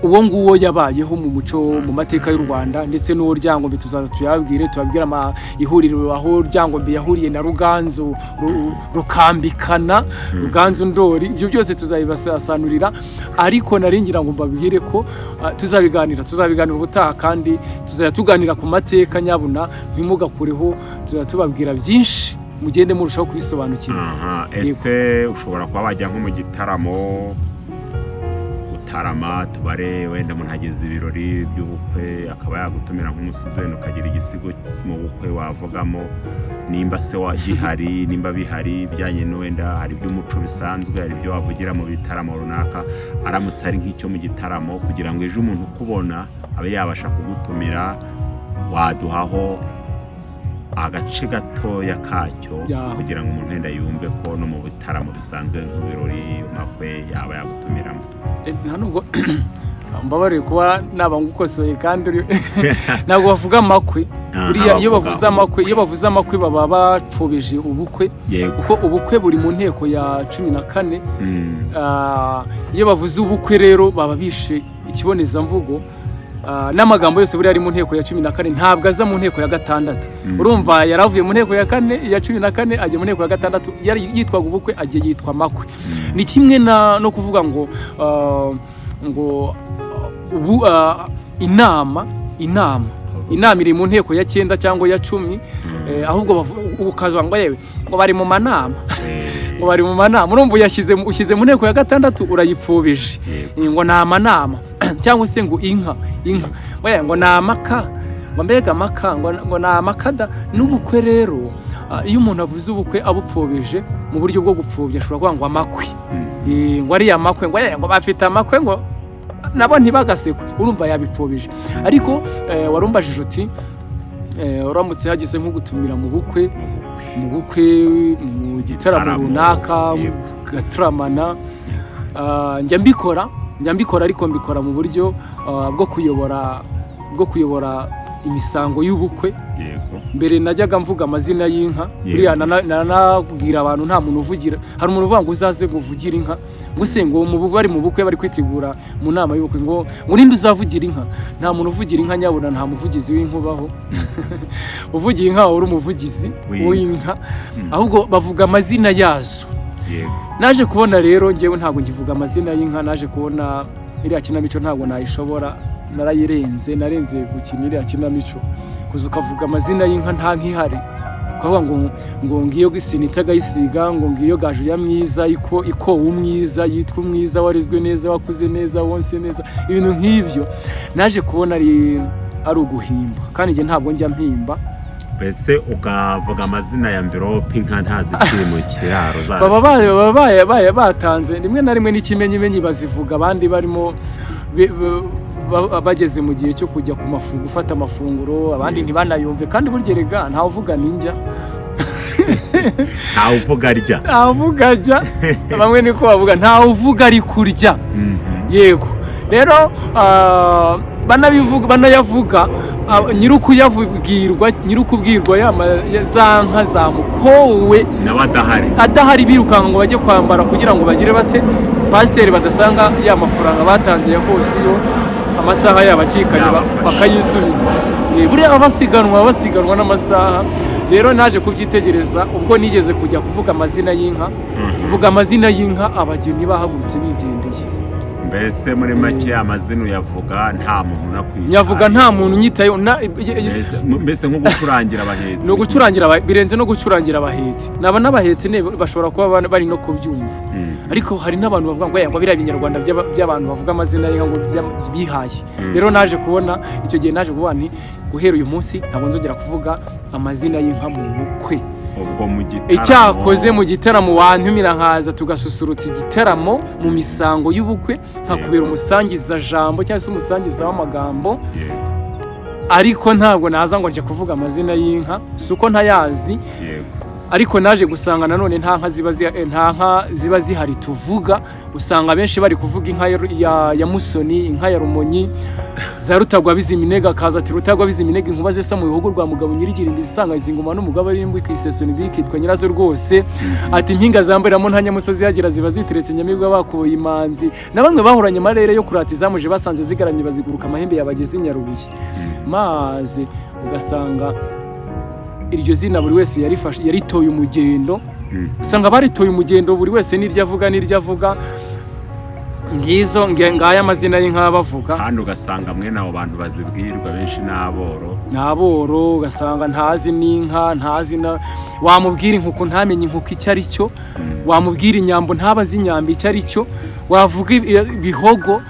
Uwo nguwo yabayeho mu muco, mu mateka y'u Rwanda, ndetse n'uwo Ryangombe tuzaza tuyabwire, tubabwire ihuriro aho Ryangombe yahuriye na Ruganzu, rukambikana Ruganzu Ndori. Ibyo byose tuzabibasasanurira, ariko nari ngira ngo mbabwire ko tuzabiganira ubutaha, kandi tuzajya tuganira ku mateka. Nyabuna ntimugakureho, tuzajya tubabwira byinshi, mugende murushaho kubisobanukirwa. Aha, ese ushobora kuba wajya nko mu gitaramo gutarama, tubare wenda umuntu ageze ibirori by'ubukwe akaba yagutumira nk'umusizi, wenda ukagira igisigo mu bukwe wavugamo, nimba se gihari, nimba bihari bijyanye n'wenda hari iby'umuco bisanzwe, hari ibyo wavugira mu bitaramo runaka, aramutse ari nk'icyo mu gitaramo, kugira ngo ejo umuntu ukubona abe yabasha kugutumira, waduhaho agace gatoya kacyo kugira ngo umuntu wenda yumve ko no mu bitaramo bisanzwe nk'ibirori, amakwe, yaba yagutumiramo? Nta nubwo, mbabariye kuba naba ngukosoye, kandi ntabwo bavuga amakwe. Buriya iyo bavuga bavuze amakwe, iyo bavuze amakwe baba bapfobeje ubukwe, kuko ubukwe buri mu nteko ya 14. Iyo bavuze ubukwe rero baba bishe ikibonezamvugo. N'amagambo yose buriya ari mu nteko ya 14 ntabwo aza mu nteko ya gatandatu. Urumva yaravuye mu nteko ya kane, ya 14, ajya mu nteko ya gatandatu. Yari yitwaga ubukwe, agiye yitwa amakwe. Ni kimwe no kuvuga ngo ubu inama iri mu nteko ya 9 cyangwa ya 10. Ahubwo ukavuga ngo yewe, ngo bari mu manama, ngo bari mu manama, urumva ushyize mu nteko ya gatandatu, urayipfubije. Ngo ni amanama, cyangwa se ngo inka ngo ngo ni amaka, ngo mbega amaka, ngo ni amakada. N'ubukwe rero, iyo umuntu avuze ubukwe abupfobije mu buryo bwo gupfobya, ashobora kuvuga ngo amakwe. Ngo ariya makwe, ngo ngo bafite amakwe, ngo nabo ntibagasekwe, urumva yabipfobije. Ariko warumbajije uti Uramutse hagize nko gutumira mu bukwe, mu gitaramo Gitaramo, runaka, gataramana. Njya mbikora, ariko mbikora mu buryo bwo kuyobora imisango y'ubukwe. Mbere najyaga mvuga amazina y'inka. Buriya nanabwira abantu, nta muntu uvugira. Hari umuntu uvuga ngo uzaze ngo uvugire inka, ngo se ngo bari mu bukwe, bari kwitegura mu nama y'ubukwe, ngo ninde uzavugira inka? Nta muntu uvugira inka nyabuna, nta muvugizi w'inka ubaho. Uvugiye inka uri umuvugizi w'inka. W'inka. Ahubwo bavuga amazina yazo. Naje kubona rero ngewe ntabwo nkivuga amazina y'inka. Naje kubona iriya kinamico ntabwo nayishobora, narayirenze, narenze gukina iriya kinamico. Kuza ukavuga amazina y'inka nta nk'ihari, ukavuga ngo ngiyo sinitaga yisiga, ngo ngiyo gaju ya mwiza iko ikowe umwiza, yitwa umwiza, warezwe neza, wakuze neza, wonse neza, ibintu nk'ibyo. Naje kubona ari uguhimba, kandi njye ntabwo njya mpimba. Mbese ukavuga amazina ya mvirope, inka ntazikiri mu kiraro baba zarashize. Baba batanze rimwe na rimwe n'ikimenyimenyi bazivuga abandi barimo bageze mu gihe cyo kujya ku mafu gufata amafunguro, abandi ntibanayumve. Kandi burya erega ntawe uvuga ninjya. Ntawe uvuga arya. Ntawe uvuga ajya, bamwe niko bavuga, ntawe uvuga ari kurya. Yego, rero banabivuga, banayavuga, nyir'ukuyavugirwa, nyir'ukubwirwa za nka zamukowe nawe adahari. Adahari, birukanka ngo bajye kwambara kugira ngo bagire bate pasiteri badasanga ya mafaranga batanze ya kosiyo amasaha yabo acikanye Yabafashe. bakayisubiza. Buriya baba basiganwa n'amasaha. Rero naje kubyitegereza ubwo nigeze kujya kuvuga amazina y'inka, mvuga amazina y'inka abageni bahagurutse bigendeye. Mbese muri make amazina uyavuga nta muntu unakwitaye. Nyavuga nta muntu unyitayeho. Mbese nko gucurangira abahetsi. Ni ugucurangira birenze no gucurangira abahetsi. Naba n'abahetsi bashobora kuba bari no kubyumva. Ariko hari n'abantu bavuga ngo "Oya, ngo biriya binyarwanda by'abantu bavuga amazina y'inka ngo bihaye." Rero naje kubona icyo gihe, naje kuvuga nti guhera uyu munsi ntabwo nzongera kuvuga amazina y'inka mu bukwe. Ubwo mu gitaramo? Icyakoze mu gitaramo wantumira nkaza tugasusurutsa igitaramo mu misango y'ubukwe, nkakubera umusangiza jambo cyangwa se umusangiza w'amagambo. Ariko ntabwo naza ngo nje kuvuga amazina y'inka, si uko ntayazi. Ariko naje gusanga nanone nta nka ziba zihari tuvuga. Usanga benshi bari kuvuga inka ya Musoni, inka ya Rumonyi, za Rutagwa Biziminega, akaza ati Rutagwa Biziminega, inkuba zesa mu bihugu rwa mugabo nyirigira isanga izi ngoma n'umugabo ari imbwa ikiseso ntibikitwa nyirazo rwose, ati impinga zambariramo nta nyamusozi yagira ziba ziteretse nyamibwa bakuye imanzi, na bamwe bahoranye amarere yo kurata izamuje basanze zigaramye baziguruka amahembe yabageze i Nyarubuye. Maze ugasanga iryo zina buri wese yarifashe, yaritoye umugendo. Usanga baritoye umugendo, buri wese n'iryo avuga, n'iryo avuga. Ngizo ngaya amazina y'inka bavuga. Kandi ugasanga mwene abo bantu bazibwirwa benshi n'aboro. Ni aboro, ugasanga ntazi n'inka, ntazi na wamubwira inkuku ntamenye inkuku icyo ari cyo. Wamubwira inyambo ntabazi inyambo icyo ari cyo. Wavuga ibihogo,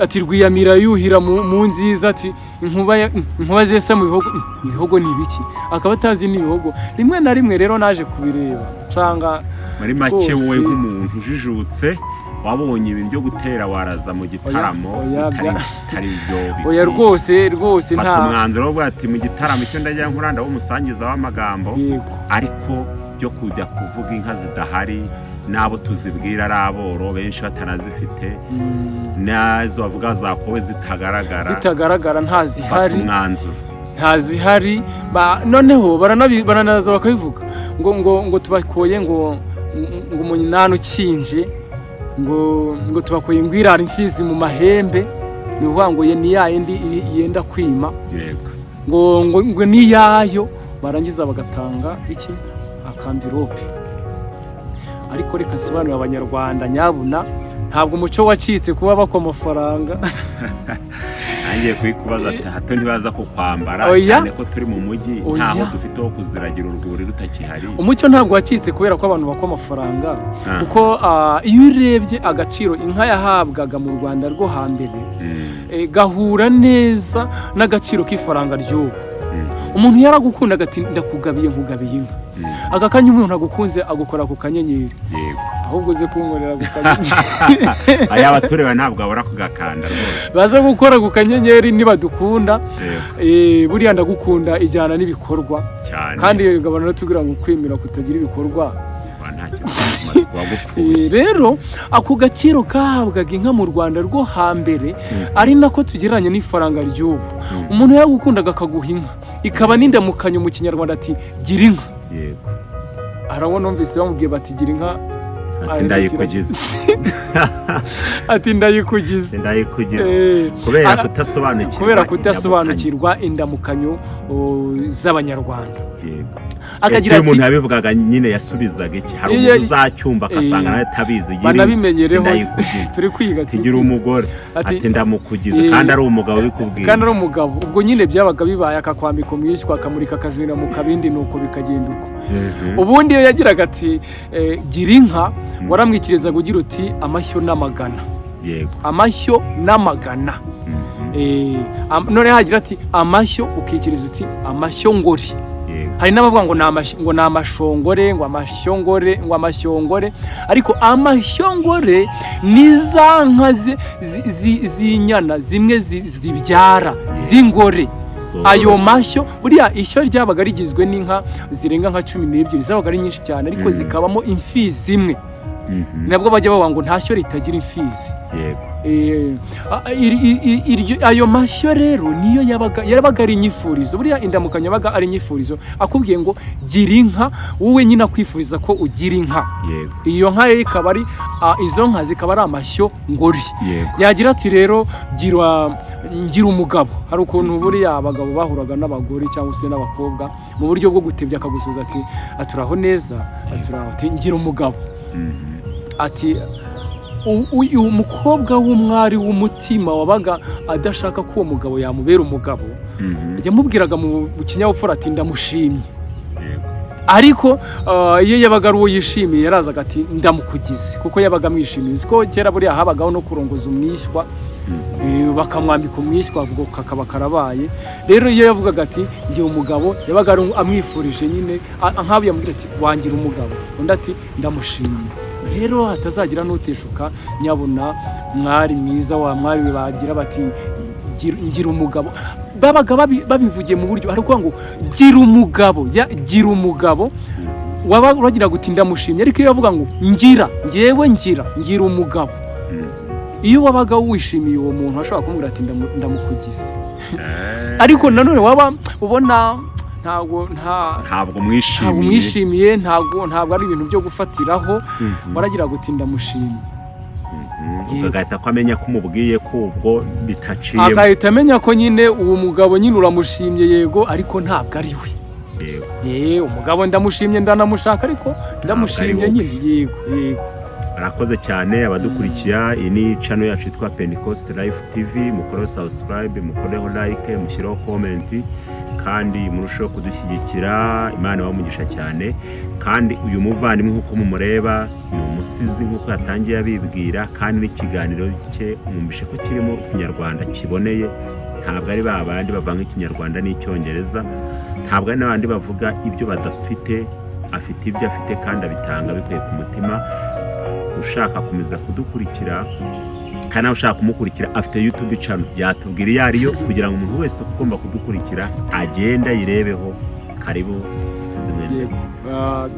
ati rwiyamira yuhira mu nziza, ati inkuba zesa mu bihogo, ibihogo ni ibiki? Akaba atazi n'ibihogo rimwe na rimwe. Rero naje kubireba nsanga Muri make, rwose. wowe nk'umuntu ujijutse wabonye ibintu byo gutera waraza mu gitaramo Oya, bitari byo Oya. bikwiye. Rwose rwose Fata nta umwanzuro wo kuvuga ati mu gitaramo icyo ndajya nkora ndaba umusangiza w'amagambo, ariko byo kujya kuvuga inka zidahari n'abo tuzibwira ari aboro benshi batanazifite, n'azo bavuga zakowe zitagaragara. Zitagaragara, Fata ntazihari. umwanzuro. Ntazihari. Noneho baranaza bakabivuga ngo tubakoye ngo umunani ukinje, ngo tubakoye ngo irara imfizi mu mahembe, ni ukuvuga ngo ye ni ya yindi yenda kwima. Ngo ni yayo, barangiza bagatanga iki akamvirope. Ariko reka nsobanurire Abanyarwanda nyabuna, ntabwo umuco wacitse kuba bakwa amafaranga. Nangiye kuyikubaza ati hato ntibaza kukwambara, Oya. cyane ko turi mu mujyi, Oya. ntaho dufite ho kuziragira urwuri rutakihari. Umuco ntabwo wacitse kubera ko abantu bakwa amafaranga, kuko iyo urebye agaciro inka yahabwaga mu Rwanda rwo hambere, gahura neza n'agaciro k'ifaranga ry'ubu. Umuntu yaragukundaga ati ndakugabiye, nkugabiye inka. Aka kanya umuntu agukunze agukora ku kanyenyeri. Ahubwo uze kunkorera ku kanyenyeri. Aya abatureba ntabwo babura kugakanda rwose. Baze gukora ku kanyenyeri nibadukunda. Buriya ndagukunda ijyana n'ibikorwa. Cyane. Kandi iyo gabana tubwira ngo kwemera kutagira ibikorwa Wa ntacyo kumaze kuba gupfuye. Rero ako gaciro kahabwaga inka mu Rwanda rwo hambere, ari nako tugereranya n'ifaranga ry'ubu. Umuntu yagukundaga akaguha inka, ikaba n'indamukanyo mu Kinyarwanda, ati gira inka. Harabona numvise bamubwiye bati gira inka, Ati ndayikugize. Ati ndayikugize. Ndayikugize. Kubera kudasobanukirwa. Kubera kudasobanukirwa indamukanyo z'Abanyarwanda. Ese Akagira iyo umuntu ati yabivugaga nyine yasubizaga iki? Hari umuntu uzacyumva akasanga nawe atabizi. Gira Banabimenyereho. Ndayikugize. Turi kwiga, turi Tugira kwiga. umugore. Ati ndamukugize. Kandi ari umugabo ubikubwiye. Kandi ari umugabo. Ubwo nyine byabaga bibaye, akakwambika umwishywa, akamurika, akazibira mu kabindi, nuko bikagenda uko. Ubundi iyo yagiraga ati gira inka, waramwikirizaga ugira uti amashyo n'amagana. Amashyo n'amagana. Noneho hagira ati amashyo, ukikiriza uti amashyo ngori. Hari n'abavuga ngo ni ngo ni amashongore, ngo amashyongore, ngo amashyongore, ariko amashyongore ni za nka z'inyana zimwe zibyara z'ingore. Ayo mashyo, buriya ishyo ryabaga rigizwe n'inka zirenga nka 12, zabaga ari nyinshi cyane, ariko zikabamo imfizi imwe. Nabwo bajya bavuga ngo nta shyo ritagira imfizi. Ayo mashyo rero niyo yabaga ari inyifurizo. Buriya indamukanyo yabaga ari inyifurizo. Akubwiye ngo gira inka, wowe nyine akwifuriza ko ugira inka. Iyo nka rero ikaba ari izo nka zikaba ari amashyo ngori. Yagira ati rero gira ngira umugabo, hari ukuntu buriya abagabo bahuraga n'abagore cyangwa se n'abakobwa mu buryo bwo gutebya, akagusubiza ati aturaho neza, aturaho, ati ngira umugabo. Ati uyu mukobwa w'umwari w'umutima wabaga adashaka ko uwo mugabo yamubera umugabo, yamubwiraga mu kinyabupfura ati ndamushimye. Ariko iyo yabaga ari uwo yishimiye, yarazaga ati ndamukugize, kuko yabaga amwishimiye. Uzi ko kera buriya habagaho no kurongoza umwishywa, bakamwambika umwishywa, ubwo kakaba karabaye. Rero iyo yavugaga ati ngira umugabo, yabaga ari amwifurije nyine, nk'abo yamubwira ati wangira umugabo, undi ati ndamushimye. Rero hatazagira n'uteshuka, nyabuna mwari mwiza wa mwari we, bagira bati ngira umugabo, babaga babivugiye mu buryo ari ukuvuga ngo gira umugabo, gira umugabo, waba uragira guti ndamushimye. Ariko iyo bavuga ngo ngira, ngewe ngira, ngira umugabo, iyo wabaga wishimiye uwo muntu washobora kumubwira ati ndamukugize. Ariko nanone waba ubona ntabwo nta Ntabwo mwishimiye. Ntabwo umwishimiye, ntabwo ari ibintu byo gufatiraho, waragira guti ndamushimye. Ubwo agahita ko amenya ko umubwiye ko ubwo bitaciyemo. Agahita amenya ko nyine uwo mugabo nyine uramushimye, yego, ariko ntabwo ari we. Umugabo ndamushimye, ndanamushaka, ariko ndamushimye Wowe. nyine. Yego. Arakoze cyane abadukurikira. Iyi ni channel yacu yitwa Pentecost Life TV. Mukoreho subscribe, mukoreho like, mushyireho comment, kandi murusheho kudushyigikira. Imana ibahe umugisha cyane. Kandi uyu muvandimwe nk'uko mumureba ni umusizi nk'uko yatangiye abibwira, kandi n'ikiganiro cye mwumvishe ko kirimo Ikinyarwanda kiboneye. Ntabwo ari ba bandi bavanga Ikinyarwanda n'Icyongereza, ntabwo ari n'abandi bavuga ibyo badafite. Afite ibyo afite kandi abitanga bikuye ku mutima. Ushaka komeza kudukurikira kandi nawe ushaka kumukurikira, afite YouTube channel, yatubwira iyo ariyo kugira ngo umuntu wese ugomba kudukurikira agende ayirebeho. Karibu, Musizi mwene. Yego.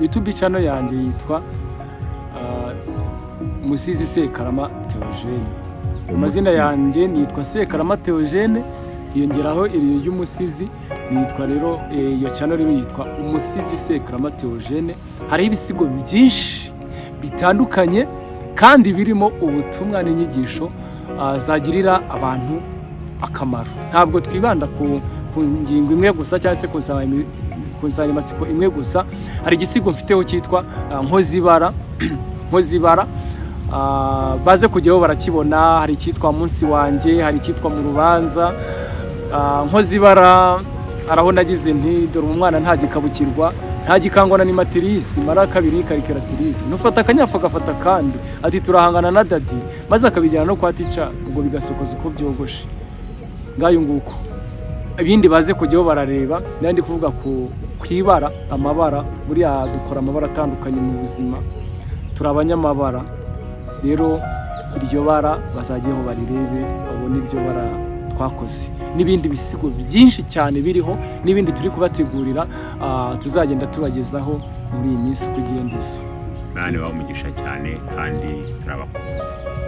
YouTube channel yanjye yitwa Musizi Sekarama Theogene. Amazina Umusizi. yanjye nitwa Sekarama Theogene, hiyongeraho iriyo ry'umusizi. Nitwa rero iyo channel rero yitwa Umusizi Sekarama Theogene. Hariho ibisigo byinshi bitandukanye kandi birimo ubutumwa n'inyigisho zagirira abantu akamaro. Ntabwo twibanda ku ngingo imwe gusa cyangwa se ku nsanganyamatsiko imwe gusa. Hari igisigo mfiteho cyitwa Nkozibara. Nkozibara, baze kujyaho barakibona. Hari icyitwa Munsi Wanjye, hari icyitwa Mu Rubanza. Nkozibara, araho nagize nti dore umwana ntagikabukirwa, ntagikangwa na animatrice, mara kabiri calculatrice, nufata akanyafu agafata kandi ati turahangana na daddy, maze akabijyana no kwa teacher, ubwo bigasokoza uko byogoshe. Ngayo nguko, ibindi baze kujyaho barareba. Nandi kuvuga ku ku ibara, amabara. Buriya dukora amabara atandukanye mu buzima, turi abanyamabara. Rero iryo bara bazajyeho barirebe, babone iryo bara twakoze n'ibindi bisigo byinshi cyane biriho, n'ibindi turi kubategurira, tuzagenda tubagezaho muri iyi minsi uko igenda iza. Imana ibahe umugisha cyane kandi turabakunda.